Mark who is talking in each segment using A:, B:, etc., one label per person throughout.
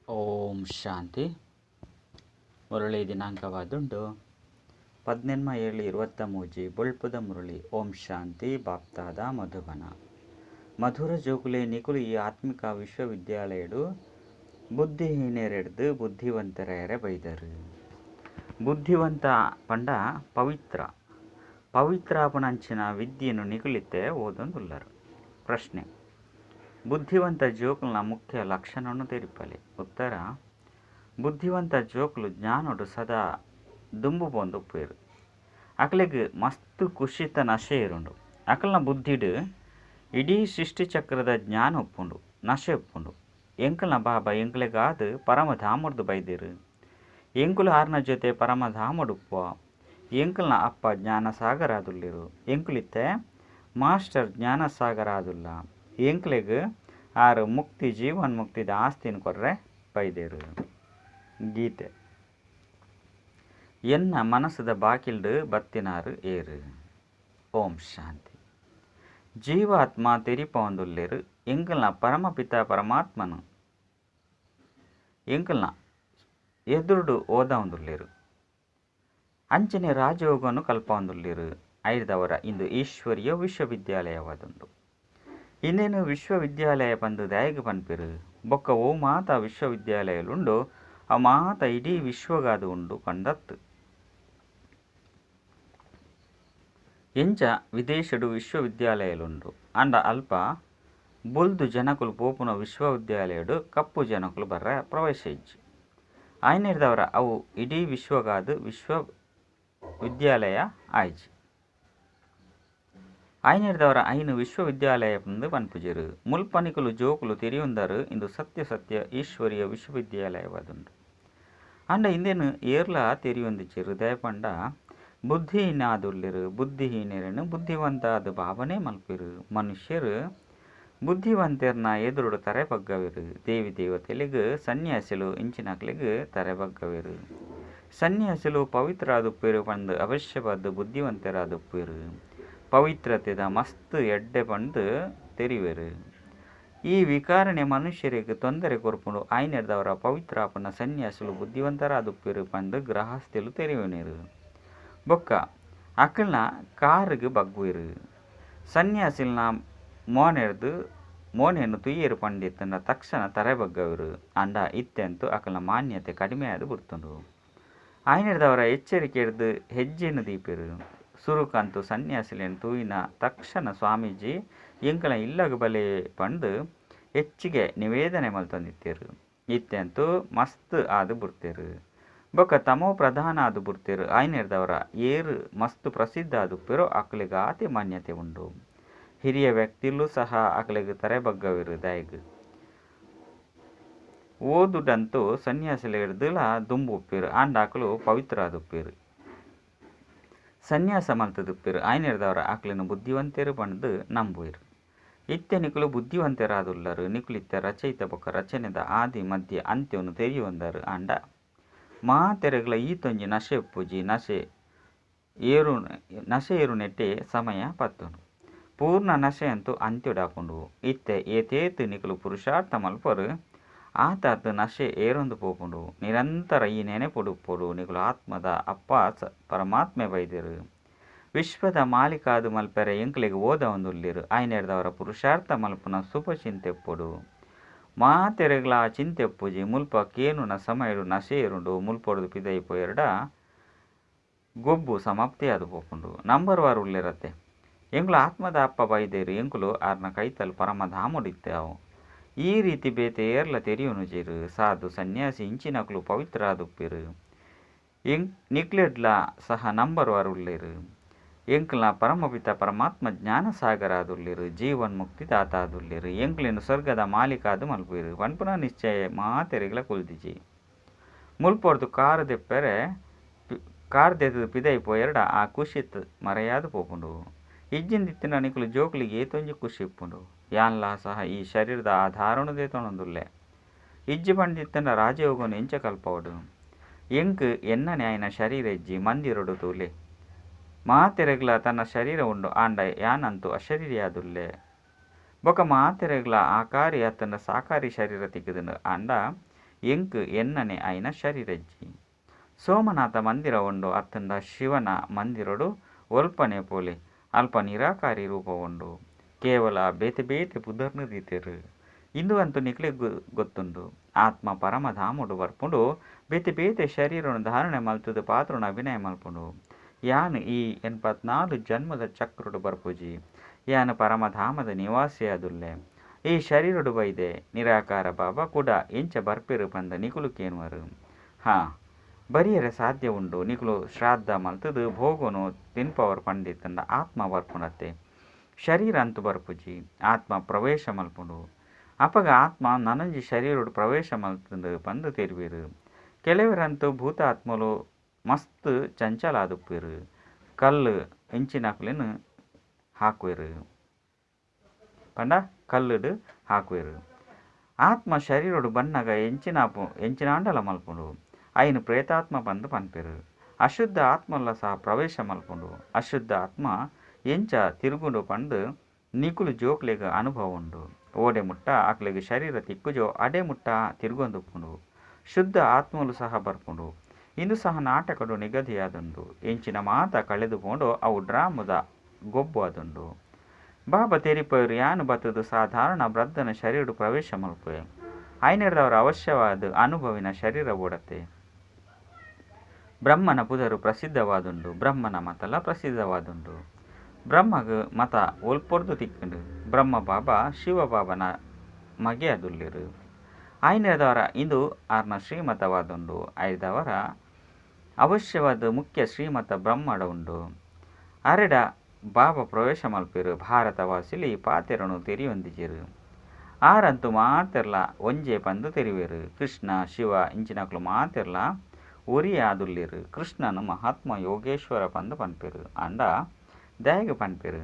A: ಓಂ ಶಾಂತಿ. ಮುರಳಿ ದಿನಾಂಕವಾದುಂಡು 18/7/23. ಬೊಳ್ಪುದ ಮುರಳಿ. ಓಂ ಶಾಂತಿ. ಬಾಪ್ತಾದ ಮಧುಬನ. ಮಧುರ ಜೋಕುಲೆ ನಿಕುಲು ಈ ಆತ್ಮಿಕ ವಿಶ್ವವಿದ್ಯಾಲಯಡು ಬುದ್ಧಿಹೀನರೆಡ್ದು ಬುದ್ಧಿವಂತರಾಯರೆ ಬೈದರು. ಬುದ್ಧಿವಂತ ಪಂಡ ಪವಿತ್ರ ಪವಿತ್ರಾಪನಂಚಿನ ವಿದ್ಯೆನು ನಿಕುಲಿತ್ತೆ ಓದೊಂದುಲ್ಲರು. ಪ್ರಶ್ನೆ: ಬುದ್ಧಿವಂತ ಜೋಕುಲ್ನ ಮುಖ್ಯ ಲಕ್ಷಣವನ್ನು ತೆರಿಪಲೆ. ಉತ್ತರ: ಬುದ್ಧಿವಂತ ಜೋಕುಲು ಜ್ಞಾನೋಡು ಸದಾ ದುಂಬು ಪೋಂದುಪ್ಪೇರು. ಅಕಲೆಗ್ ಮಸ್ತ್ ಖುಷಿತ ನಶೆ ಇರುಂಡು. ಅಕಲ್ನ ಬುದ್ಧಿಡು ಇಡೀ ಸೃಷ್ಟಿಚಕ್ರದ ಜ್ಞಾನ ಉಪ್ಪುಂಡು, ನಶೆ ಉಪ್ಪುಂಡು. ಎಂಕಲ್ನ ಬಾಬಾ ಎಂಕಲೆಗಾದ್ ಪರಮಧಾಮಡ್ದು ಬೈದೇರು. ಎಂಕುಲು ಆರ್ನ ಜೊತೆ ಪರಮಧಾಮಡುಪ್ಪುವ. ಎಂಕಲ್ನ ಅಪ್ಪ ಜ್ಞಾನಸಾಗರಾದುಲ್ಲೆರು. ಎಂಕುಲಿತ್ತೆ ಮಾಸ್ಟರ್ ಜ್ಞಾನಸಾಗರಾದುಲ್ಲ. ಎಂಕಲೆಗ್ ಆರು ಮುಕ್ತಿ ಜೀವನ್ ಮುಕ್ತಿದ ಆಸ್ತಿನ ಕೊರ್ರೆ ಬೈದೇರು. ಗೀತೆ. ಎನ್ನ ಮನಸ್ಸದ ಬಾಕಿಲ್ಡು ಬತ್ತಿನಾರು ಏರು. ಓಂ ಶಾಂತಿ. ಜೀವಾತ್ಮ ತೆರಿಪೊಂದುಲ್ಲೆರು. ಎಂಕಲ್ನ ಪರಮಪಿತ ಪರಮಾತ್ಮನು ಎಂಕಲ್ನ ಎದುರುಡು ಓದಾವಂದುಲ್ಲೆರು. ಅಂಚನೆ ರಾಜಯೋಗನು ಕಲ್ಪವಂದುಲ್ಲೆರು. ಐರ್ದವರ ಇಂದು ಈಶ್ವರೀಯ ವಿಶ್ವವಿದ್ಯಾಲಯವಾದುಂಡು. ಇಂದೇನು ವಿಶ್ವವಿದ್ಯಾಲಯ ಪಂದು ದಾಯಗ ಪನ್ಪೆರು. ಬೊಕ್ಕ ಓ ಮಾತಾ ವಿಶ್ವವಿದ್ಯಾಲಯಲುಂಡು ಆ ಮಾತಾ ಇಡೀ ವಿಶ್ವಗಾದು ಉಂಡು ಪಂದತ್ತು. ಎಂಚ ವಿದೇಶಡು ವಿಶ್ವವಿದ್ಯಾಲಯಲುಂಡು ಅಂಡ ಅಲ್ಪ ಬೊಲ್ದು ಜನಕುಲು ಪೋಪುನ ವಿಶ್ವವಿದ್ಯಾಲಯಡು ಕಪ್ಪು ಜನಕುಲು ಬರ್ರ ಪ್ರವೇಶ ಇಜ್ಜಿ. ಆಯ್ನೆರ್ದವರ ಅವು ಇಡೀ ವಿಶ್ವಗಾದು ವಿಶ್ವವಿದ್ಯಾಲಯ ಆಯ್ಜಿ. ಆಯ್ನೆರ್ದವರ ಐನು ವಿಶ್ವವಿದ್ಯಾಲಯ ಪಂದು ಪನ್ಪುಜೆರು. ಮುಲ್ಪನಿಕುಲು ಜೋಕುಲು ತೆರಿಯುಂದರು ಇಂದು ಸತ್ಯ ಸತ್ಯ ಈಶ್ವರೀಯ ವಿಶ್ವವಿದ್ಯಾಲಯವಾದುಂಡು. ಅಂಡ ಇಂದೇನು ಏರ್ಲ ತೆರಿಯೊಂದಿಚ್ಚೆರು. ದಯಪಂಡ ಬುದ್ಧಿಹೀನಾದುಲ್ಲೆರು. ಬುದ್ಧಿಹೀನರನ್ನು ಬುದ್ಧಿವಂತಾದ ಭಾವನೆ ಮಲ್ಪೆರು. ಮನುಷ್ಯರು ಬುದ್ಧಿವಂತೆರ್ನ ಎದುರುಡು ತರೆ ಬಗ್ಗವೆರು. ದೇವಿ ದೇವತೆಲಿಗ್ ಸನ್ಯಾಸಿಲು ಇಂಚಿನಕ್ಲೆಗ್ ತರೆ ಬಗ್ಗವೆರು. ಸನ್ಯಾಸಿಲು ಪವಿತ್ರಾದುಪ್ಪೇರು ಪಂದು ಅವಶ್ಯವಾದ ಬುದ್ಧಿವಂತರಾದುಪ್ಪೇರು. ಪವಿತ್ರತೆದ ಮಸ್ತ್ ಎಡ್ಡೆ ಪಂದು ತೆರಿವೆರು. ಈ ವಿಕಾರಣೆ ಮನುಷ್ಯರಿಗೆ ತೊಂದರೆ ಕೊರ್ಪುಂಡು. ಆಯ್ನೆರ್ದವರ ಪವಿತ್ರಾಪನ ಸನ್ಯಾಸಿಲು ಬುದ್ಧಿವಂತರಾದುಪ್ಪೇರು ಪಂದು ಗೃಹಸ್ಥಿಲು ತೆರಿಯುನೇರು. ಬೊಕ್ಕ ಅಕಲ್ನ ಕಾರುಗು ಬಗ್ಗುವೆರು. ಸನ್ಯಾಸಿಲ್ನ ಮೋನೆರ್ದು ಮೋನೆಯನ್ನು ತುಯ್ಯರು ಪಂಡಿತ್ತನ ತಕ್ಷಣ ತರೆ ಬಗ್ಗವೆರು. ಅಂಡ ಇತ್ತೆಂತು ಅಕಲ್ನ ಮಾನ್ಯತೆ ಕಡಿಮೆ ಆದು ಬಿಡ್ತುಂಡು. ಆಯ್ನೆರ್ದವರ ಎಚ್ಚರಿಕೆ ಹಿಡ್ದು ಹೆಜ್ಜೆಯನ್ನು ದೀಪೆರು. ಸುರುಕಂತು ಸನ್ಯಾಸಿಲೇನು ತೂಯಿನ ತಕ್ಷಣ ಸ್ವಾಮೀಜಿ ಎಂಕಲ ಇಲ್ಲಗ ಬಲೆ ಪಂದು ಹೆಚ್ಚಿಗೆ ನಿವೇದನೆ ಮಲ್ತೊಂದಿತ್ತೇರು. ಇತ್ತೆಂತು ಮಸ್ತ್ ಆದು ಬಿಡ್ತೇರು. ಬೊಕ್ಕ ತಮೋ ಪ್ರಧಾನ ಆದು ಬಿಡ್ತೇರು. ಆಯ್ನೆರ್ದವರ ಏರು ಮಸ್ತ್ ಪ್ರಸಿದ್ಧ ಆದುಪ್ಪೇರು ಅಕಲೆಗ್ ಆತೆ ಮಾನ್ಯತೆ ಉಂಡು. ಹಿರಿಯ ವ್ಯಕ್ತಿಲು ಸಹ ಅಕಲೆಗ್ ತರೆ ಬಗ್ಗವೆರು. ದಾಯಗ್ ಓದುಡಂತೂ ಸನ್ಯಾಸಿಲೆಡ್ದುಲ ದುಂಬು ಉಪ್ಪೇರು. ಆಂಡ ಅಕಲು ಪವಿತ್ರ ಆದುಪ್ಪೇರು. ಸನ್ಯಾಸ ಮಲ್ತದುಪ್ಪೇರು. ಆಯ್ನೆರ್ದವರ ಅಕಲೆನು ಬುದ್ಧಿವಂತರು ಪಂದು ನಂಬುವೆರು. ಇತ್ತೆ ನಿಕುಲು ಬುದ್ಧಿವಂತರಾದುಲ್ಲರು. ನಿಕುಲು ಇತ್ತೆ ರಚಯಿತ ಬೊಕ್ಕ ರಚನೆದ ಆದಿ ಮಧ್ಯ ಅಂತ್ಯವನ್ನು ತೆರಿಯೊಂದರು. ಆಂಡ ಮಾತೆರೆಗ್ಲ ಈತೊಂಜಿ ನಶೆ ಉಪ್ಪುಜಿ. ನಶೆ ಏರು ನೆಟ್ಟೆ ಸಮಯ ಪತ್ತುಂಡು. ಪೂರ್ಣ ನಶೆ ಅಂತೂ ಅಂತ್ಯಡಾಪುಂಡು. ಇತ್ತೆ ಏತೇತು ನಿಕುಲು ಪುರುಷಾರ್ಥ ಮಲ್ಪರು ಆತಾತ್ ನಶೆ ಏರೊಂದು ಪೋಪುಂಡು. ನಿರಂತರ ಈ ನೆನೆಪುಡುಪ್ಪೊಡು. ನಿಕುಲು ಆತ್ಮದ ಅಪ್ಪ ಪರಮಾತ್ಮೆ ಬೈದೆರು. ವಿಶ್ವದ ಮಾಲೀಕಾದು ಮಲ್ಪೆರೆ ಎಂಕಲೆಗ್ ಓದವೊಂದುಲ್ಲೆರು. ಆಯ್ನೆರ್ದವರ ಪುರುಷಾರ್ಥ ಮಲ್ಪುನ ಶುಭ ಚಿಂತೆ ಉಪ್ಪೊಡು. ಮಾತೆರೆಗ್ಲ ಆ ಚಿಂತೆ ಉಪ್ಪುಜಿ. ಮುಲ್ಪ ಕೇನುನ ಸಮಯಡು ನಶೆ ಏರುಂಡು. ಮುಲ್ಪೊಡ್ದು ಪಿದೈ ಪೋಯೆರ್ಡ ಗೊಬ್ಬು ಸಮಾಪ್ತಿ ಆದು ಪೋಪುಂಡು. ನಂಬರ್ ವಾರ್ ಉಲ್ಲೆರತ್ತೆ. ಎಂಕುಲು ಆತ್ಮದ ಅಪ್ಪ ಬೈದೇರು. ಎಂಕುಲು ಆರ್ನ ಕೈತಲ್ ಪರಮಧಾಮುಡಿತ್ತಾವು. ಈ ರೀತಿ ಬೇತೆ ಏರ್ಲ ತೆರಿಯುನುಜೆರು. ಸಾಧು ಸನ್ಯಾಸಿ ಇಂಚಿನಕುಲು ಪವಿತ್ರಾದುಪ್ಪೇರು. ನಿಕ್ಲೆಡ್ಲ ಸಹ ನಂಬರ್ ವಾರ್ ಉಲ್ಲೆರು. ಎಂಕಲ್ನ ಪರಮಪಿತ ಪರಮಾತ್ಮ ಜ್ಞಾನಸಾಗರಾದುಲ್ಲೆರು. ಜೀವನ್ ಮುಕ್ತಿ ದಾತಾದುಲ್ಲೆರು. ಎಂಕುಲೆನು ಸ್ವರ್ಗದ ಮಾಲೀಕಾದು ಮಲ್ಪೇರು ಪನ್ಪುನ ನಿಶ್ಚಯ ಮಾತೆರೆಗ್ಲ ಕುಲ್ದಿಜಿ. ಮುಲ್ಪೊಡ್ದು ಕಾರು ದೆಪ್ಪೆರೆ ಕಾರ್ ದೆತ್ತದು ಪಿದೈ ಪೋಯೆರ್ಡ ಆ ಖುಷಿತ್ ಮರೆಯಾದು ಪೋಪುಂಡು. ಇಜ್ಜಿಂದಿತ್ತಿನ ನಿಕುಲು ಜೋಕುಲಿಗೆ ಏತೊಂಜಿ ಖುಷಿ ಉಪ್ಪುಂಡು. ಯಾನ್ಲ ಸಹ ಈ ಶರೀರದ ಆಧಾರನು ದೇತೊಂದುಲ್ಲೆ. ಇಜ್ಜಿ ಪಂಡಿತ್ತನ ರಾಜಯೋಗನು ಎಂಚ ಕಲ್ಪವಡು. ಎಂಕ್ ಎನ್ನನೆ ಆಯ್ನ ಶರೀರ ಇಜ್ಜಿ. ಮಂದಿರಡು ತೂಲೆ ಮಾತೆರೆಗ್ಲ ತನ್ನ ಶರೀರ ಉಂಡು. ಆಂಡ ಯಾನಂತೂ ಅಶರೀರಿಯಾದುಲ್ಲೆ. ಬೊಕ್ಕ ಮಾತೆರೆಗ್ಲ ಆಕಾರಿ ಅತ್ತಂಡ ಸಾಕಾರಿ ಶರೀರ ತಿಕ್ಕುದುಂಡು. ಆಂಡ ಎಂಕ್ ಎನ್ನನೆ ಆಯಿನ ಶರೀರಜ್ಜಿ. ಸೋಮನಾಥ ಮಂದಿರ ಉಂಡು ಅತ್ತಂಡ ಶಿವನ ಮಂದಿರೊಡು ಒಲ್ಪನೆ ಪೋಲೆ ಅಲ್ಪ ನಿರಾಕಾರಿ ರೂಪ ಉಂಡು. ಕೇವಲ ಬೇತೆ ಬೇತೆ ಪುದರ್ನ ದೀತೆರ್. ಇಂದು ಅಂತೂ ನಿಕ್ಲೆಗ್ ಗೊತ್ತುಂಡು. ಆತ್ಮ ಪರಮಧಾಮೊಡು ಬರ್ಪುಂಡು ಬೇತೆ ಬೇತೆ ಶರೀರನು ಧಾರಣೆ ಮಲ್ತುದು ಪಾತ್ರನ ಅಭಿನಯ ಮಲ್ಪುಂಡು. ಯಾನ್ ಈ 84 ಜನ್ಮದ ಚಕ್ರಡು ಬರ್ಪುಜಿ. ಯಾನ್ ಪರಮಧಾಮದ ನಿವಾಸಿಯಾದುಲ್ಲೆ. ಈ ಶರೀರಡು ಬೈದೆ. ನಿರಾಕಾರ ಬಾಬಾ ಕೂಡ ಎಂಚ ಬರ್ಪೆರು ಪಂದ ನಿಕುಲು ಕೇನುವರು. ಹಾ ಬರಿಯರೆ ಸಾಧ್ಯ ಉಂಡು. ನಿಕುಲು ಶ್ರಾದ್ದ ಮಲ್ತುದು ಭೋಗನು ತಿನ್ಪವರು ಪಂಡಿತಂಡ ಆತ್ಮ ಬರ್ಪುಂಡತ್ತೆ. ಶರೀರ ಅಂತೂ ಬರ್ಪುಜಿ. ಆತ್ಮ ಪ್ರವೇಶ ಮಲ್ಪುಂಡು. ಅಪಗ ಆತ್ಮ ನನೊಂಜಿ ಶರೀರಡು ಪ್ರವೇಶ ಮಲ್ತುಂಡು ಪಂದು ತೆರಿವೆರು. ಕೆಲವರಂತೂ ಭೂತಾತ್ಮಲು ಮಸ್ತ್ ಚಂಚಲಾದುಪ್ಪೆರು. ಕಲ್ಲು ಇಂಚಿನಕುಲೆನ್ ಹಾಕುವೆರು ಪಂಡ ಕಲ್ಲುಡು ಹಾಕುವೆರು. ಆತ್ಮ ಶರೀರಡು ಬನ್ನಗ ಎಂಚಿನಾಂಡಲ ಮಲ್ಪುಂಡು. ಐನು ಪ್ರೇತಾತ್ಮ ಪಂದು ಪನ್ಪೆರು. ಅಶುದ್ಧ ಆತ್ಮಲ್ಲ ಸಹ ಪ್ರವೇಶ ಮಲ್ಪುಂಡು. ಅಶುದ್ಧ ಆತ್ಮ ಎಂಚ ತಿರುಗುಂಡು ಪಂದು ನಿಕುಲು ಜೋಕ್ಲೆಗ್ ಅನುಭವ ಉಂಡು. ಓಡೆ ಮುಟ್ಟ ಅಕ್ಲೆಗ್ ಶರೀರ ತಿಕ್ಕುಜೋ ಅಡೆ ಮುಟ್ಟ ತಿರುಗೊಂದುಪ್ಪುಂಡು. ಶುದ್ಧ ಆತ್ಮಲು ಸಹ ಬರ್ಪುಂಡು. ಇಂದು ಸಹ ನಾಟಕಡು ನಿಗದಿಯಾದುಂಡು. ಎಂಚಿನ ಮಾತ ಕಳೆದು ಪೋಂಡೋ ಅವು ಡ್ರಾಮದ ಗೊಬ್ಬು ಆದುಂಡು. ಬಾಬಾ ತೆರಿಪೆರು ಯಾನು ಬತ್ತದು ಸಾಧಾರಣ ವೃದ್ಧನ ಶರೀರಡು ಪ್ರವೇಶ ಮಲ್ಪುವೆ. ಐನೆರ್ದವರ ಅವಶ್ಯವಾದ ಅನುಭವಿನ ಶರೀರ ಓಡತ್ತೆ. ಬ್ರಹ್ಮನ ಪುದರು ಪ್ರಸಿದ್ಧವಾದುಂಡು. ಬ್ರಹ್ಮನ ಮತಲ ಪ್ರಸಿದ್ಧವಾದುಂಡು. ಬ್ರಹ್ಮಗ್ ಮತ ಒಲ್ಪೊರ್ದು ತಿಕ್ಕುಂಡು. ಬ್ರಹ್ಮ ಬಾಬಾ ಶಿವ ಬಾಬನ ಮಗೆ ಅದುಲ್ಲೆರು. ಐನೆರ್ದವರ ಇಂದು ಆರ್ನ ಶ್ರೀಮತವಾದುಂಡು. ಐದವರ ಅವಶ್ಯವಾದ ಮುಖ್ಯ ಶ್ರೀಮತ ಬ್ರಹ್ಮಡ ಉಂಡು. ಅರೆಡ ಬಾಬಾ ಪ್ರವೇಶ ಮಲ್ಪೆರು. ಭಾರತವಾಸಿಲಿ ಪಾತೆರನು ತೆರಿಯೊಂದಿಜೆರು. ಆರಂತೂ ಮಾತೆರ್ಲ ಒಂಜೆ ಪಂದು ತೆರಿವೆರು. ಕೃಷ್ಣ ಶಿವ ಇಂಚಿನಕುಲು ಮಾತೆರ್ಲ ಒರಿಯೇ ಆದುಲ್ಲೆರು. ಕೃಷ್ಣನು ಮಹಾತ್ಮ ಯೋಗೇಶ್ವರ ಪಂದು ಪನ್ಪೆರು. ಆಂಡ ದಾಯೆಗ್ ಪನ್ಪೆರು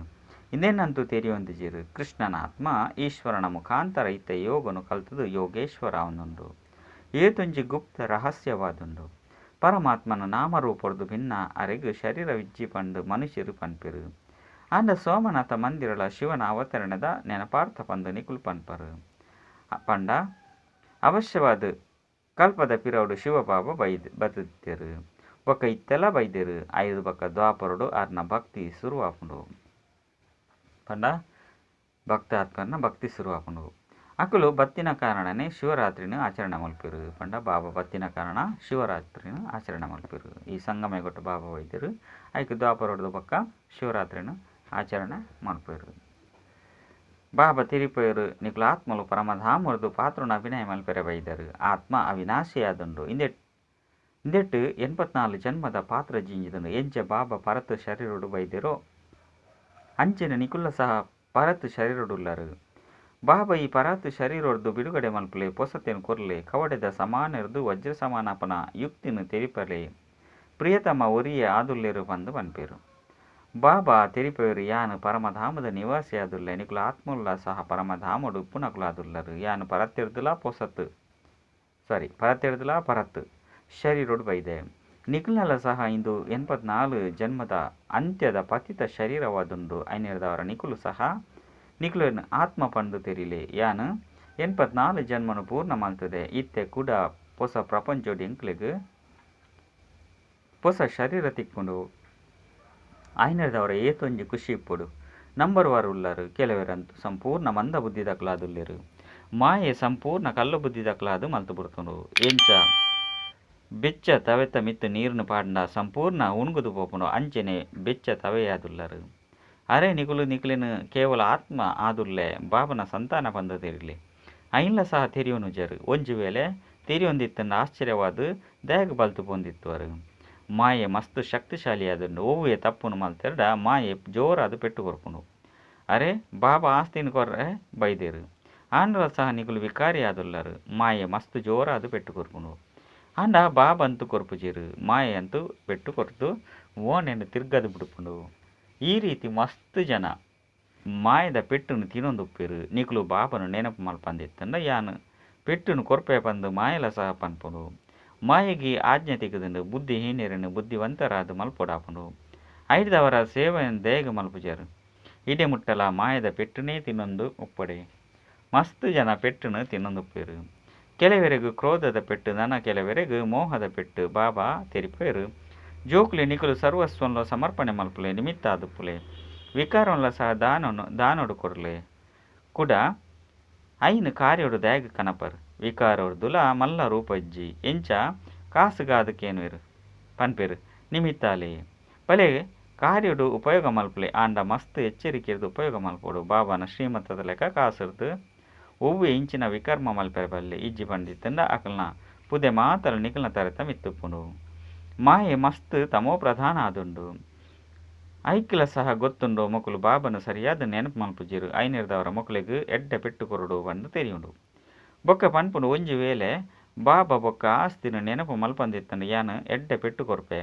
A: ಇಂದೇನಂತೂ ತೆರಿಯೊಂದಿಜೆರು. ಕೃಷ್ಣನ ಆತ್ಮ ಈಶ್ವರನ ಮುಖಾಂತರ ಇತ್ತ ಯೋಗನು ಕಲ್ತುದು ಯೋಗೇಶ್ವರ ಅವನುಂಡು. ಏತೊಂಜಿ ಗುಪ್ತ ರಹಸ್ಯವಾದುಂಡು. ಪರಮಾತ್ಮನ ನಾಮರೂಪೊರ್ದು ಭಿನ್ನ ಅರೆಗ್ ಶರೀರವಿಜ್ಜಿ ಪಂದು ಮನುಷ್ಯರು ಪನ್ಪೆರು. ಆಂಡ ಸೋಮನಾಥ ಮಂದಿರಲ ಶಿವನ ಅವತರಣದ ನೆನಪಾರ್ಥ ಪಂದು ನಿಕುಲು ಪನ್ಪರು. ಪಂಡ ಅವಶ್ಯವಾದ ಕಲ್ಪದ ಪಿರವುಡು ಶಿವಬಾಬಾ ಬತ್ತುತ್ತೆರು. ಬೊಕ್ಕ ಇತ್ತೆಲ ಬೈದೆರು. ಐದು ಬೊಕ್ಕ ದ್ವಾಪರಡು ಆರ್ನ ಭಕ್ತಿ ಶುರುವಾಪುಂಡು. ಪಂಡ ಭಕ್ತಾತ್ಮನ ಭಕ್ತಿ ಶುರುವಾಪುಂಡು. ಅಕುಲು ಬತ್ತಿನ ಕಾರಣನೇ ಶಿವರಾತ್ರಿನ ಆಚರಣೆ ಮಲ್ಪೆರು. ಪಂಡ ಬಾಬಾ ಬತ್ತಿನ ಕಾರಣ ಶಿವರಾತ್ರಿನ ಆಚರಣೆ ಮಲ್ಪೆರು. ಈ ಸಂಗಮೇಗೊಟ್ಟು ಬಾಬಾ ವೈದ್ಯರು ಐಕ್ ದ್ವಾಪರೊಡ್ದು ಬೊಕ್ಕ ಶಿವರಾತ್ರಿನ ಆಚರಣೆ ಮಲ್ಪೆರು. ಬಾಬಾ ತಿರಿಪೆರು ನಿಕುಲು ಆತ್ಮಲು ಪರಮಧಾಮೊರ್ದು ಪಾತ್ರನ ಅಭಿನಯ ಮಲ್ಪೆರೆ ಬೈದರು. ಆತ್ಮ ಅವಿನಾಶಿಯಾದುಂಡು. ಇಂದೆಟ್ಟು 84 ಜನ್ಮದ ಪಾತ್ರ ಜಿಂಜಿದುಂಡು. ಎಂಚ ಬಾಬಾ ಪರತ್ ಶರೀರೊಡು ಬೈದೆರೋ ಅಂಚನೆ ನಿಕುಲ್ಲ ಸಹ ಪರತ್ ಶರೀರೊಡುಲ್ಲರು. ಬಾಬಾ ಈ ಪರತ್ ಶರೀರೊರ್ದು ಬಿಡುಗಡೆ ಮಲ್ಪಲೆ ಪೊಸತೆನ್ ಕೊರ್ಲೆ ಕವಡೆದ ಸಮಾನೆರ್ದು ವಜ್ರ ಸಮಾನಪನ ಯುಕ್ತಿನ ತೆರಿಪಲೆ ಪ್ರಿಯತಮ ಒರಿಯೇ ಆದುಲ್ಲೆರು ಪಂದು ಪನ್ಪೆರು. ಬಾಬಾ ತೆರಿಪೆರು ಯಾನು ಪರಮಧಾಮದ ನಿವಾಸಿ ಆದುಲ್ಲೆ. ನಿಕುಲು ಆತ್ಮುಲ್ಲ ಸಹ ಪರಮಧಾಮೊಡು ಉಪ್ಪುನಕುಲಾದುಲ್ಲರು. ಯಾನು ಪರತ್ತೆರ್ದುಲಾ ಪೊಸತ್ತು ಸಾರಿ ಪರತ್ತೆರ್ದುಲಾ ಪರತ್ತು ಶರೀರೊಡು ಬೈದೆ. ನಿಕುಲ್ನಲ ಸಹ ಇಂದು 84 ಜನ್ಮದ ಅಂತ್ಯದ ಪತಿತ ಶರೀರವಾದುಂಡು. ಐನೆರ್ದವರ ನಿಕುಲು ಸಹ ನಿಕುಲೆನ್ ಆತ್ಮ ಪಂದು ತೆರಿಲೆ. ಯಾನು 84 ಜನ್ಮನು ಪೂರ್ಣ ಮಲ್ತದೆ. ಇತ್ತೆ ಕೂಡ ಪೊಸ ಪ್ರಪಂಚೊಡು ಎಂಕ್ಲೆಗ್ ಪೊಸ ಶರೀರ ತಿಕ್ಕುಂಡು. ಐನೆರ್ದವರ ಏತೊಂಜಿ ಖುಷಿ ಇಪ್ಪೊಡು. ನಂಬರ್ ವಾರು ಉಲ್ಲರು. ಕೆಲವರಂತೂ ಸಂಪೂರ್ಣ ಮಂದ ಬುದ್ಧಿ ದಕ್ಲಾದುಲ್ಲೆರು. ಮಾಯೆ ಸಂಪೂರ್ಣ ಕಲ್ಲು ಬುದ್ಧಿ ದಕ್ಲಾದು ಮಲ್ತು ಬುಡ್ತುಂಡು. ಎಂಚ ಬೆಚ್ಚ ತವೆತ ಮಿತ್ತು ನೀರ್ನು ಪಾಡ್ಂಡ ಸಂಪೂರ್ಣ ಉಣ್ಗುದು ಪೋಪುಂಡು ಅಂಚನೆ ಬೆಚ್ಚ ತವೆಯಾದುಲ್ಲರು. ಅರೆ ನಿಕುಲು ನಿಕುಲೆನ್ ಕೇವಲ ಆತ್ಮ ಆದುಲ್ಲೆ ಬಾಬನ ಸಂತಾನ ಪಂದು ತೆರಿಲೆ. ಐನ್ಲ ಸಹ ತೆರಿಯೋನುಜರು. ಒಂಜಿ ವೇಳೆ ತೆರಿಯೊಂದಿತ್ತಂಡ ಆಶ್ಚರ್ಯವಾದ ದಾಯೆಗ್ ಬಲ್ತು ಪೋಂದಿತ್ತುವರು. ಮಾಯೆ ಮಸ್ತ್ ಶಕ್ತಿಶಾಲಿಯಾದುಂಡು. ಒವ್ವೇ ತಪ್ಪುನು ಮಲ್ತೆರ್ಡ ಮಾಯೆ ಜೋರಾದ ಪೆಟ್ಟು ಕೊರ್ಪುಂಡು. ಅರೆ ಬಾಬಾ ಆಸ್ತಿನ ಕೊರ್ರೆ ಬೈದೆರು. ಆಂಡಲ ಸಹ ನಿಕುಲು ವಿಕಾರಿ ಆದುಲ್ಲರು. ಮಾಯೆ ಮಸ್ತ್ ಜೋರಾದ ಪೆಟ್ಟು ಕೊರ್ಪುಂಡು. ಆಂಡ ಬಾಬಾ ಅಂತೂ ಕೊರ್ಪುಜೆರು. ಮಾಯೆ ಅಂತೂ ಪೆಟ್ಟು ಕೊರ್ದು ಓಣೆನ್ ತಿರ್ಗದು ಬಿಡುಪುಂಡು. ಈ ರೀತಿ ಮಸ್ತ್ ಜನ ಮಾಯದ ಪೆಟ್ಟುನು ತಿನ್ನೊಂದುಪ್ಪೆರು. ನಿಕುಲು ಬಾಬನು ನೆನಪು ಮಲ್ಪಂದಿತ್ತಂಡ ಯಾನು ಪೆಟ್ಟುನು ಕೊರ್ಪೆ ಪಂದು ಮಾಯೆಲ ಸಹ ಪನ್ಪುಂಡು. ಮಾಯೆಗೆ ಆಜ್ಞೆ ತಿಕ್ಕುದುಂಡು. ಬುದ್ಧಿಹೀನರನ್ನು ಬುದ್ಧಿವಂತರಾದ ಮಲ್ಪೊಡಾಪುಂಡು. ಐದವರ ಸೇವೆಯನ್ನು ದೇಗ ಮಲ್ಪುಜರು. ಇಡೆ ಮುಟ್ಟಲ ಮಾಯದ ಪೆಟ್ಟುನೇ ತಿನ್ನೊಂದು ಉಪ್ಪಡೆ. ಮಸ್ತ್ ಜನ ಪೆಟ್ಟುನು ತಿನ್ನೊಂದುಪ್ಪೆರು. ಕೆಲವರೆಗು ಕ್ರೋಧದ ಪೆಟ್ಟು ನನ ಕೆಲವರೆಗು ಮೋಹದ ಪೆಟ್ಟು. ಬಾಬಾ ತೆರಿಪೇರು ಜೋಕುಲೆ ನಿಕುಲು ಸರ್ವಸ್ವನ್ಲ ಸಮರ್ಪಣೆ ಮಲ್ಪುಲೆ ನಿಮಿತ್ತ ಆದುಪ್ಪುಲೆ. ವಿಕಾರನ್ಲ ಸಹ ದಾನೊಡು ಕೊರ್ಲೆ ಕುಡ ಐನು ಕಾರ್ಯೊಡು ದಾಯಗ ಕನಪರ್. ವಿಕಾರೊರ್ದುಲ ಮಲ್ಲ ರೂಪ ಇಜ್ಜಿ. ಎಂಚ ಕಾಸುಗಾದ ಕೇನುವೆರು ಪನ್ಪೆರು ನಿಮಿತ್ತಾಲೆ ಬಲೆ ಕಾರ್ಯೊಡು ಉಪಯೋಗ ಮಲ್ಪುಲೆ ಆಂಡ ಮಸ್ತ್ ಎಚ್ಚರಿಕೆರ್ದು ಉಪಯೋಗ ಮಲ್ಪೊಡು. ಬಾಬಾನ ಶ್ರೀಮತದ ಲೆಕ್ಕ ಕಾಸುರ್ದು ಒವ್ವೆ ಇಂಚಿನ ವಿಕರ್ಮ ಮಲ್ಪೆರೆ ಬಲ್ಲೆ ಇಜ್ಜಿ ಪಂಡಿತ್ತಂಡ ಅಕಲ್ನ ಪುದೆ ಮಾತಲ ನಿಕಲ್ನ ತರೆತ ಮಿತ್ತುಪ್ಪುಂಡು. ಮಾಯೆ ಮಸ್ತ್ ತಮೋ ಪ್ರಧಾನ ಆದುಂಡು. ಐಕ್ಲ ಸಹ ಗೊತ್ತುಂಡು ಮೊಕುಲು ಬಾಬನ ಸರಿಯಾದ ನೆನಪು ಮಲ್ಪುಜೆರು. ಐನೆರ್ದವರ ಮೊಕುಲೆಗ್ ಎಡ್ಡೆ ಪೆಟ್ಟು ಕೊರಡು ಪಂದ್ ತೆರಿಯುಂಡು. ಬೊಕ್ಕ ಪನ್ಪುಂಡು ಒಂಜಿ ವೇಳೆ ಬಾಬಾ ಬೊಕ್ಕ ಆಸ್ತಿನ ನೆನಪು ಮಲ್ಪಂದಿತ್ತಂಡ ಯಾನ್ ಎಡ್ಡೆ ಪೆಟ್ಟು ಕೊರ್ಪೆ.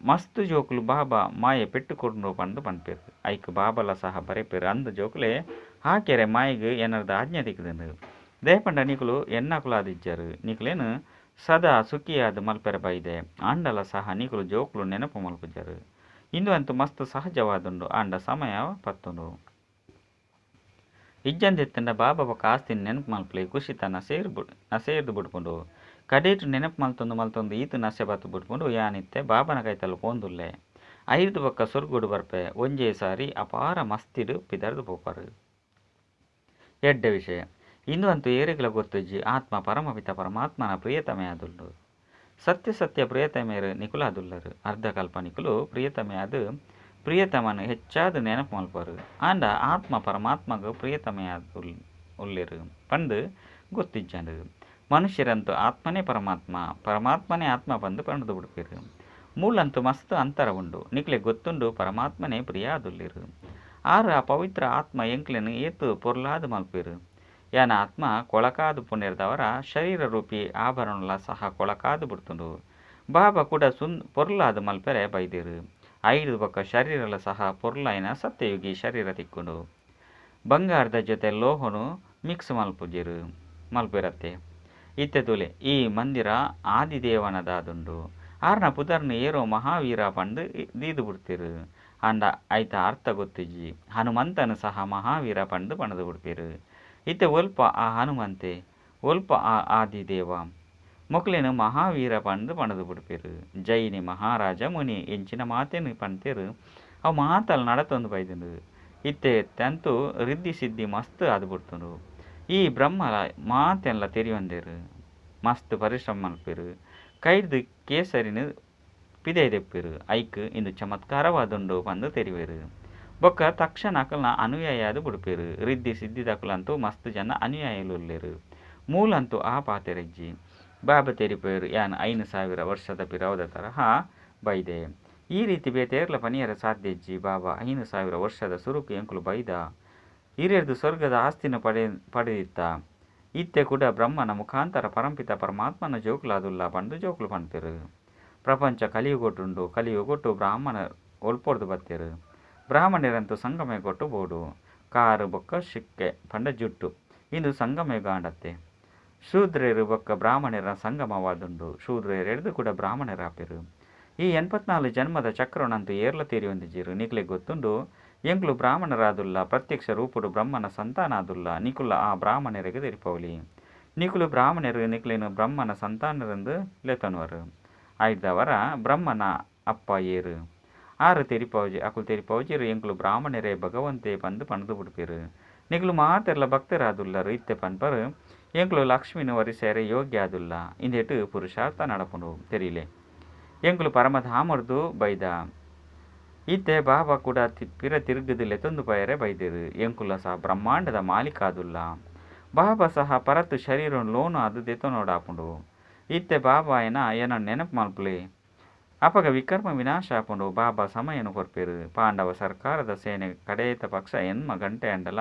A: ಮಸ್ತ್ ಜೋಕುಲು ಬಾಬಾ ಮಾಯೆ ಪೆಟ್ಟು ಕೊರ್ನು ಪಂದ್ ಪನ್ಪೆರು. ಐಕ್ ಬಾಬಲ ಸಹ ಬರೆಪೆರು ಅಂದ್ ಜೋಕುಲೆ ಹಾಕೆರೆ ಮಾಯೆಗ್ ಎನ್ನರ್ದ ಆಜ್ಞೆ ತಿಕ್ಕುದುಂಡು. ದಯಪಂಡ ನಿಕುಲು ಎನ್ನಕುಲಾದಿಜ್ಜರು. ನಿಕುಲೇನು ಸದಾ ಸುಖಿಯಾದ ಮಲ್ಪೆರೆ ಬೈದೆ ಆಂಡಲ ಸಹ ನಿಕುಲು ಜೋಕುಲು ನೆನಪು ಮಲ್ಪುಜರು. ಇಂದು ಅಂತೂ ಮಸ್ತ್ ಸಹಜವಾದುಂಡು ಆಂಡ ಸಮಯ ಪತ್ತುಂಡು. ಇಜ್ಜಂದಿತ್ತಂಡ ಬಾಬಾ ಬೊಕ್ಕ ಆಸ್ತಿನ ನೆನಪು ಮಲ್ಪುಲೆ ಖುಷಿತ ನಸೇರ್ದು ಬುಡ್ಪುಂಡು. ಕಡೇಟು ನೆನಪು ಮಲ್ತೊಂದು ಮಲ್ತೊಂದು ಈತು ನಸೆ ಬತ್ತು ಬುಡ್ಪುಂಡು. ಯಾನಿತ್ತೆ ಬಾಬನ ಕೈತಲ್ ಪೋಂದುಲ್ಲೆ ಐರ್ದು ಬೊಕ್ಕ ಸೊರ್ಗುಡು ಬರ್ಪೆ. ಒಂಜೇ ಸಾರಿ ಅಪಾರ ಮಸ್ತಿಡು ಪಿದರ್ದು ಪೋಪರು. ಎಡ್ಡೆ ವಿಷಯ ಇಂದು ಅಂತೂ ಏರೆಗ್ಲ ಗೊತ್ತುಜ್ಜಿ. ಆತ್ಮ ಪರಮಪಿತ ಪರಮಾತ್ಮನ ಪ್ರಿಯತಮೆ ಆದುಂಡು. ಸತ್ಯ ಸತ್ಯ ಪ್ರಿಯತಮೆಯರು ನಿಕುಲಾದುಲ್ಲರು. ಅರ್ಧಕಲ್ಪ ನಿಕುಲು ಪ್ರಿಯತಮೆಯಾದ ಪ್ರಿಯತಮನು ಹೆಚ್ಚಾದ ನೆನಪು ಮಲ್ಪರು. ಆಂಡ ಆತ್ಮ ಪರಮಾತ್ಮಗ ಪ್ರಿಯತಮೆಯಾದ ಉಲ್ಲೇರು ಪಂದು ಗೊತ್ತಿಜ್ಜಂಡು. ಮನುಷ್ಯರಂತೂ ಆತ್ಮನೇ ಪರಮಾತ್ಮ ಪರಮಾತ್ಮನೇ ಆತ್ಮ ಪಂದು ಪಂಡ್ದು ಬಿಡ್ಪೇರು. ಮೂಲಂತೂ ಮಸ್ತ್ ಅಂತರ ಉಂಡು. ನಿಕ್ಲೆ ಗೊತ್ತುಂಡು ಪರಮಾತ್ಮನೇ ಪ್ರಿಯಾದುಲ್ಲೇರು. ಆರು ಆ ಪವಿತ್ರ ಆತ್ಮ ಎಂಕ್ಲೆನು ಏತು ಪೊರ್ಲಾದ ಮಲ್ಪೇರು. ಯಾನ ಆತ್ಮ ಕೊಳಕಾದು ಪುಣ್ಯರ್ದವರ ಶರೀರ ರೂಪಿ ಆಭರಣಲ ಸಹ ಕೊಳಕಾದು ಬಿಡ್ತುಂಡು. ಬಾಬಾ ಕೂಡ ಪೊರ್ಲಾದ ಮಲ್ಪೆರೆ ಬೈದೇರು. ಐದು ಬೊಕ್ಕ ಶರೀರಲ ಸಹ ಪೊರ್ಲಾಯಿನ ಸತ್ಯಯುಗಿ ಶರೀರ ತಿಕ್ಕೊಂಡು. ಬಂಗಾರದ ಜೊತೆ ಲೋಹನು ಮಿಕ್ಸ್ ಮಲ್ಪುಜೆರು ಮಲ್ಪೆರತ್ತೆ. ಇತ್ತೆ ತುಲೆ ಈ ಮಂದಿರ ಆದಿದೇವನದಾದುಂಡು. ಆರ್ನ ಪುದರ್ನ ಏರೋ ಮಹಾವೀರ ಪಂದು ದೀದು ಬಿಡ್ತಿರು. ಆಂಡ ಐತ ಅರ್ಥ ಗೊತ್ತಿಜ್ಜಿ. ಹನುಮಂತನ ಸಹ ಮಹಾವೀರ ಪಂದು ಪಣದು ಬಿಡ್ತಿರು. ಇತ್ತೆ ಒಲ್ಪ ಆ ಹನುಮಂತೆ ಒಲ್ಪ ಆ ಆದಿದೇವ ಮೊಕ್ಲೇನು ಮಹಾವೀರ ಪಂದು ಪಣದು ಬಿಡ್ಪೇರು. ಜೈನಿ ಮಹಾರಾಜ ಮುನಿ ಎಂಚಿನ ಮಾತೇನು ಪಂತೇರು ಅವು ಮಾತಲ್ ನಡತೊಂದು ಬೈದುಂಡು. ಇತ್ತೆ ತಂತು ರಿದ್ಧಿ ಸಿದ್ಧಿ ಮಸ್ತ್ ಆದು ಬಿಡ್ತುಂಡು. ಈ ಬ್ರಹ್ಮಲ ಮಾತೆಲ್ಲ ತೆರಿಯೊಂದೇರು. ಮಸ್ತ್ ಪರಿಶ್ರಮ ಮಲ್ಪೇರು. ಕೈದು ಕೇಸರಿನ ಪಿದೈದೆಪ್ಪೇರು. ಐಕ್ ಇಂದು ಚಮತ್ಕಾರವಾದುಂಡು ಪಂದು ತೆರಿವೇರು. ಬೊಕ್ಕ ತಕ್ಷಣ ಅಕಲ್ನ ಅನುಯಾಯಾದ ಬಿಡ್ಪೇರು. ರಿದ್ಧಿ ಸಿದ್ಧಿದಕುಲಂತೂ ಮಸ್ತ್ ಜನ ಅನುಯಾಯಿಲು ಉಲ್ಲೇರು. ಮೂಲಂತೂ ಆ ಪಾತೆರೆಜ್ಜಿ. ಬಾಬಾ ತೆರಿಪೇರು ಯಾನ್ 5000 ವರ್ಷದ ಪಿರವದ ತರಹ ಬೈದೆ. ಈ ರೀತಿ ಬೇತೇರ್ಲ ಪನಿಯರ ಸಾಧ್ಯ ಇಜ್ಜಿ. ಬಾಬಾ 5000 ವರ್ಷದ ಸುರುಕು ಎಂಕುಲು ಬೈದ ಹಿರಿಯರ್ದು ಸ್ವರ್ಗದ ಆಸ್ತಿನ ಪಡೆದಿತ್ತ. ಇತ್ತೆ ಕೂಡ ಬ್ರಹ್ಮನ ಮುಖಾಂತರ ಪರಂಪಿತ ಪರಮಾತ್ಮನ ಜೋಕುಲಾದುಲ್ಲ ಪಂದು ಜೋಕುಲು ಪನ್ಪೇರು. ಪ್ರಪಂಚ ಕಲಿಯುಗೊಟ್ಟುಂಡು. ಕಲಿಯುಗೊಟ್ಟು ಬ್ರಾಹ್ಮಣ ಒಲ್ಪೊರ್ದು ಬತ್ತೇರು. ಬ್ರಾಹ್ಮಣರಂತೂ ಸಂಗಮಯುಗೊಟ್ಟು ಬೋಡು ಕಾರು ಬೊಕ್ಕ ಶಿಕ್ಕೆ ಪಂಡ ಜುಟ್ಟು ಇಂದು ಸಂಗಮಯುಗ ಆಂಡತ್ತೆ. ಶೂದ್ರರು ಬೊಕ್ಕ ಬ್ರಾಹ್ಮಣರ ಸಂಗಮವಾದುಂಡು. ಶೂದ್ರರೆಡ್ದು ಕೂಡ ಬ್ರಾಹ್ಮಣರಾಪೆರು. ಈ 84 ಜನ್ಮದ ಚಕ್ರನಂತೂ ಏರ್ಲ ತೀರಿ ಹೊಂದಿಜೀರು. ನಿಕ್ಲೆ ಗೊತ್ತುಂಡು ಎಂಕ್ಲು ಬ್ರಾಹ್ಮಣರಾದುಲ್ಲ. ಪ್ರತ್ಯಕ್ಷ ರೂಪುಡು ಬ್ರಹ್ಮನ ಸಂತಾನಾದುಲ್ಲ. ನಿಕುಲ ಆ ಬ್ರಾಹ್ಮಣರಿಗೆ ತೆರಿಪೌಲಿ. ನಿಕುಲು ಬ್ರಾಹ್ಮಣರು ನಿಕ್ಲೇನು ಬ್ರಹ್ಮನ ಸಂತಾನರೆಂದು ಲೆತನುವರು. ಐದವರ ಬ್ರಹ್ಮನ ಅಪ್ಪ ಏರು ಆರು ತೆರಿಪೌಜಿ ಅಕುಲು ತೆರಿಪೌಜಿರು. ಎಂಕ್ಲು ಬ್ರಾಹ್ಮಣರೇ ಭಗವಂತೆ ಪಂದು ಪಣದು ಬಿಡ್ಪೇರು. ನಿಕುಲು ಮಾತೆರ್ಲ ಭಕ್ತರಾದುಲ್ಲರು. ಇತ್ತೆ ಪನ್ಪರು ಎಂಕ್ಲು ಲಕ್ಷ್ಮಿನ ವರಿಸೇರೆ ಯೋಗ್ಯ ಆದುಲ್ಲ. ಇಂದೆಟು ಪುರುಷಾರ್ಥ ನಡಪುಂಡು ತೆರಿಲೆ. ಎಂಕ್ಲು ಪರಮಧಾಮರ್ದು ಬೈದ. ಇತ್ತೆ ಬಾಬಾ ಕೂಡ ಪಿರ ತಿರುಗದು ಲೆತೊಂದು ಪಯರೆ ಬೈದೇರು. ಎಂಕುಲ ಸಹ ಬ್ರಹ್ಮಾಂಡದ ಮಾಲೀಕಾದುಲ್ಲ. ಬಾಬಾ ಸಹ ಪರತು ಶರೀರ ಲೋನು ಅದು ದೆತೊನೋಡಾಪುಂಡು. ಇತ್ತೆ ಬಾಬಾ ಏನ ನೆನಪು ಮಲ್ಪುಲೆ. ಅಪಗ ವಿಕರ್ಮ ವಿನಾಶ ಆಪುಂಡು. ಬಾಬಾ ಸಮಯನು ಕೊರ್ಪೇರು. ಪಾಂಡವ ಸರ್ಕಾರದ ಸೇನೆ ಕಡೇತ ಪಕ್ಷ ಎನ್ಮ ಗಂಟೆ ಅಂಡಲ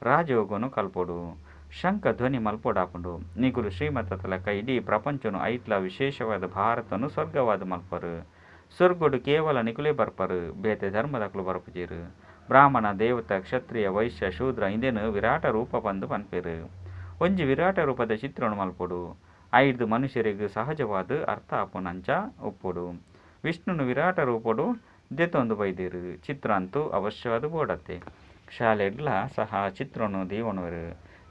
A: ರಾಜಯೋಗನು ಕಲ್ಪೊಡು. ಶಂಖ ಧ್ವನಿ ಮಲ್ಪೊಡಾಪುಂಡು. ನಿಕುಲು ಶ್ರೀಮತ ತಲಕ ಇಡೀ ಪ್ರಪಂಚನು ಐಟ್ಲ ವಿಶೇಷವಾದ ಭಾರತನು ಸ್ವರ್ಗವಾದ ಮಲ್ಪರು. ಸ್ವರ್ಗಡು ಕೇವಲ ನಿಕುಲೇ ಬರ್ಪರು. ಬೇತೆ ಧರ್ಮದಕುಲು ಬರ್ಪುಜೀರು. ಬ್ರಾಹ್ಮಣ ದೇವತ ಕ್ಷತ್ರಿಯ ವೈಶ್ಯ ಶೂದ್ರ ಇಂದೇನು ವಿರಾಟ ರೂಪ ಪಂದು ಪನ್ಪೇರು. ಒಂಜಿ ವಿರಾಟ ರೂಪದ ಚಿತ್ರನು ಮಲ್ಪೊಡು. ಐದು ಮನುಷ್ಯರಿಗೆ ಸಹಜವಾದ ಅರ್ಥ ಆಪುನಂಚ ಒಪ್ಪೊಡು. ವಿಷ್ಣುನು ವಿರಾಟ ರೂಪಡು ದೆತೊಂದು ಬೈದೇರು. ಚಿತ್ರ ಅಂತೂ ಅವಶ್ಯವಾದ ಬೋಡತ್ತೆ. ಶಾಲೆಡ್ಲ ಸಹ ಚಿತ್ರನು ದೀವಣವರು.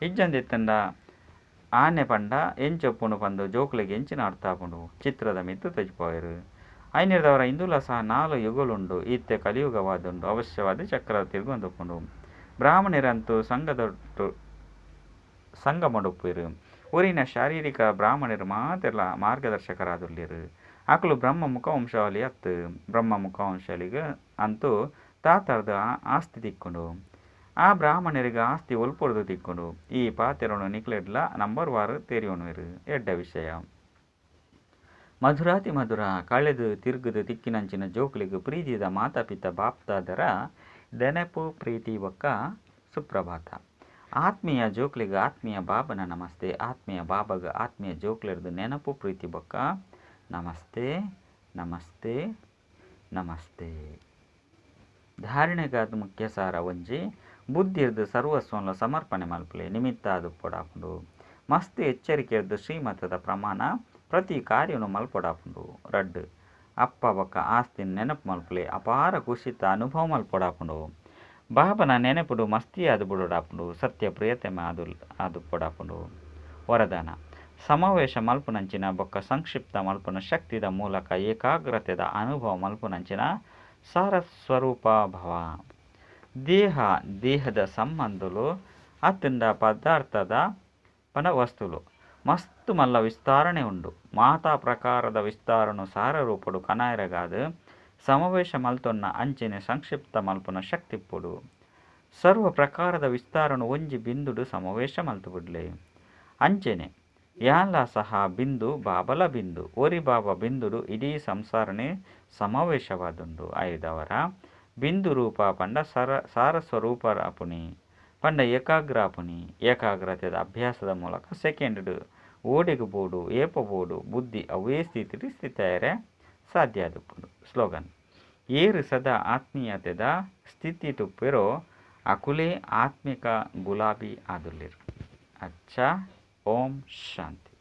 A: ಇಜ್ಜಂದಿತ್ತಂಡ ಆನೆ ಪಂಡ ಎಂಚೊಪ್ಪುಂಡು ಪಂದು ಜೋಕ್ಲೆಗ್ ಎಂಚಿನ ಅರ್ಥ ಆಪುಂಡು ಚಿತ್ರದ ಮಿತ್ತ್ ತೋಜಿಪಾವೆರ್. ಐನೆರ್ದವರ ಇಂದುಲ ಸಹ 4 ಯುಗಲುಂಡು. ಇತ್ತೆ ಕಲಿಯುಗವಾದುಂಡು. ಅವಶ್ಯವಾದ ಚಕ್ರ ತಿರ್ಗೊಂದುಪ್ಪುಂಡು. ಬ್ರಾಹ್ಮಣರಂತೂ ಸಂಘದೊಟ್ಟು ಸಂಗಮಡುಪ್ಪುವೆರ್. ಒರಿನ ಶಾರೀರಿಕ ಬ್ರಾಹ್ಮಣರು ಮಾತೆರ್ಲ ಮಾರ್ಗದರ್ಶಕರಾದುಲ್ಲೆರ್. ಅಕುಲು ಬ್ರಹ್ಮ ಮುಖವಂಶಾವಳಿ ಅತ್ತು. ಬ್ರಹ್ಮ ಮುಖವಂಶಾವಳಿಗ್ ಅಂತೂ ತಾತರ್ದು ಆಸ್ತಿ ತಿಕ್ಕುಂಡು. ಆ ಬ್ರಾಹ್ಮಣರಿಗೆ ಆಸ್ತಿ ಒಲ್ಪೊರ್ದು ತಿಕ್ಕುಂಡು. ಈ ಪಾತೆರೊನು ನಿಕ್ಲೆಡ್ಲ ನಂಬರ್ ವಾರ್ ತೆರಿಯೊನುವೆರ್. ಎಡ್ಡೆ ವಿಷಯ. ಮಧುರಾತಿ ಮಧುರ ಕಳೆದು ತಿರುಗುದು ತಿಕ್ಕಿನಂಚಿನ ಜೋಕ್ಲೆಗ್ ಪ್ರೀತಿದ ಮಾತಾ ಪಿತ ಬಾಪ್ತಾದರ ನೆನಪು ಪ್ರೀತಿ ಬೊಕ್ಕ ಸುಪ್ರಭಾತ. ಆತ್ಮೀಯ ಜೋಕ್ಲೆಗ್ ಆತ್ಮೀಯ ಬಾಬನ ನಮಸ್ತೆ. ಆತ್ಮೀಯ ಬಾಬಗ ಆತ್ಮೀಯ ಜೋಕ್ಲೆರ್ದು ನೆನಪು ಪ್ರೀತಿ ಬೊಕ್ಕ ನಮಸ್ತೆ ನಮಸ್ತೆ ನಮಸ್ತೆ. ಧಾರಣೆಗಾದ ಮುಖ್ಯ ಸಾರ ಒಂಜಿ ಬುದ್ಧಿರ್ದು ಸರ್ವಸ್ವನ ಸಮರ್ಪಣೆ ಮಲ್ಪಲೆ ನಿಮಿತ್ತ ಆದುಪ್ಪೊಡಾಪುಂಡು. ಮಸ್ತ್ ಎಚ್ಚರಿಕೆರ್ದು ಶ್ರೀಮತದ ಪ್ರಮಾಣ ಪ್ರತಿ ಕಾರ್ಯನು ಮಲ್ಪೊಡಾಪುಂಡು. ರಡ್ಡ್ ಅಪ್ಪ ಬೊಕ್ಕ ಆಸ್ತಿನ ನೆನಪು ಮಲ್ಪಲೆ ಅಪಾರ ಖುಷಿತ ಅನುಭವ ಮಲ್ಪೊಡಾಪುಂಡು. ಬಾಬನ ನೆನಪುಡು ಮಸ್ತಿ ಆದ್ ಬುಡೊಡಾಪುಂಡು. ಸತ್ಯ ಪ್ರಿಯತಮ ಆದುಪ್ಪೊಡಾಪುಂಡು. ವರದಾನ ಸಮಾವೇಶ ಮಲ್ಪುನಂಚಿನ ಬೊಕ್ಕ ಸಂಕ್ಷಿಪ್ತ ಮಲ್ಪುನ ಶಕ್ತಿದ ಮೂಲಕ ಏಕಾಗ್ರತೆದ ಅನುಭವ ಮಲ್ಪುನಂಚಿನ ಸಾರಸ್ವರೂಪ ಭವ. ದೇಹ ದೇಹದ ಸಂಬಂಧಲು ಅತ್ತಂಡ ಪದಾರ್ಥದ ಪನ ವಸ್ತುಲು ಮಸ್ತ್ ಮಲ್ಲ ವಿಸ್ತಾರಣೆ ಉಂಡು. ಮಾತಾ ಪ್ರಕಾರದ ವಿಸ್ತಾರನು ಸಾರರೂಪಡು ಕನಾಯರಗಾದ್ ಸಮಾವೇಶ ಮಲ್ತೊನ್ನ ಅಂಚನೆ ಸಂಕ್ಷಿಪ್ತ ಮಲ್ಪುನ ಶಕ್ತಿ ಇಪ್ಪೊಡು. ಸರ್ವ ಪ್ರಕಾರದ ವಿಸ್ತಾರನು ಒಂಜಿ ಬಿಂದುಡು ಸಮಾವೇಶ ಮಲ್ತು ಬಿಡ್ಲೆ. ಅಂಚನೆ ಯಾನ್ಲ ಸಹ ಬಿಂದು ಬಾಬಲ ಬಿಂದು ಒರಿ ಬಾಬಾ ಬಿಂದುಡು ಇಡೀ ಸಂಸಾರನೇ ಸಮಾವೇಶವಾದುಂಡು. ಆಯುಧವರ ಬಿಂದು ರೂಪ ಪಂಡ ಸಾರಸ್ವರೂಪ ಆಪುನಿ ಪಂಡ ಏಕಾಗ್ರ ಆಪುನಿ. ಏಕಾಗ್ರತೆದ ಅಭ್ಯಾಸದ ಮೂಲಕ ಸೆಕೆಂಡ್ ಓಡೆಗ್ ಬೋಡು ಏಪ ಬೋಡು ಬುದ್ಧಿ ಅವೇ ಸ್ಥಿತಿಡ್ ಸ್ಥಿತಾಯರೆ ಸಾಧ್ಯ ಆದುಪ್ಪುಂಡು. ಸ್ಲೋಗನ್ ಏರು ಸದಾ ಆತ್ಮೀಯತೆದ ಸ್ಥಿತಿ ತುಪ್ಪೆರೋ ಅಕುಲೇ ಆತ್ಮಿಕ ಗುಲಾಬಿ ಆದುಲ್ಲೆರ್. ಅಚ್ಚಾ, ಓಂ ಶಾಂತಿ.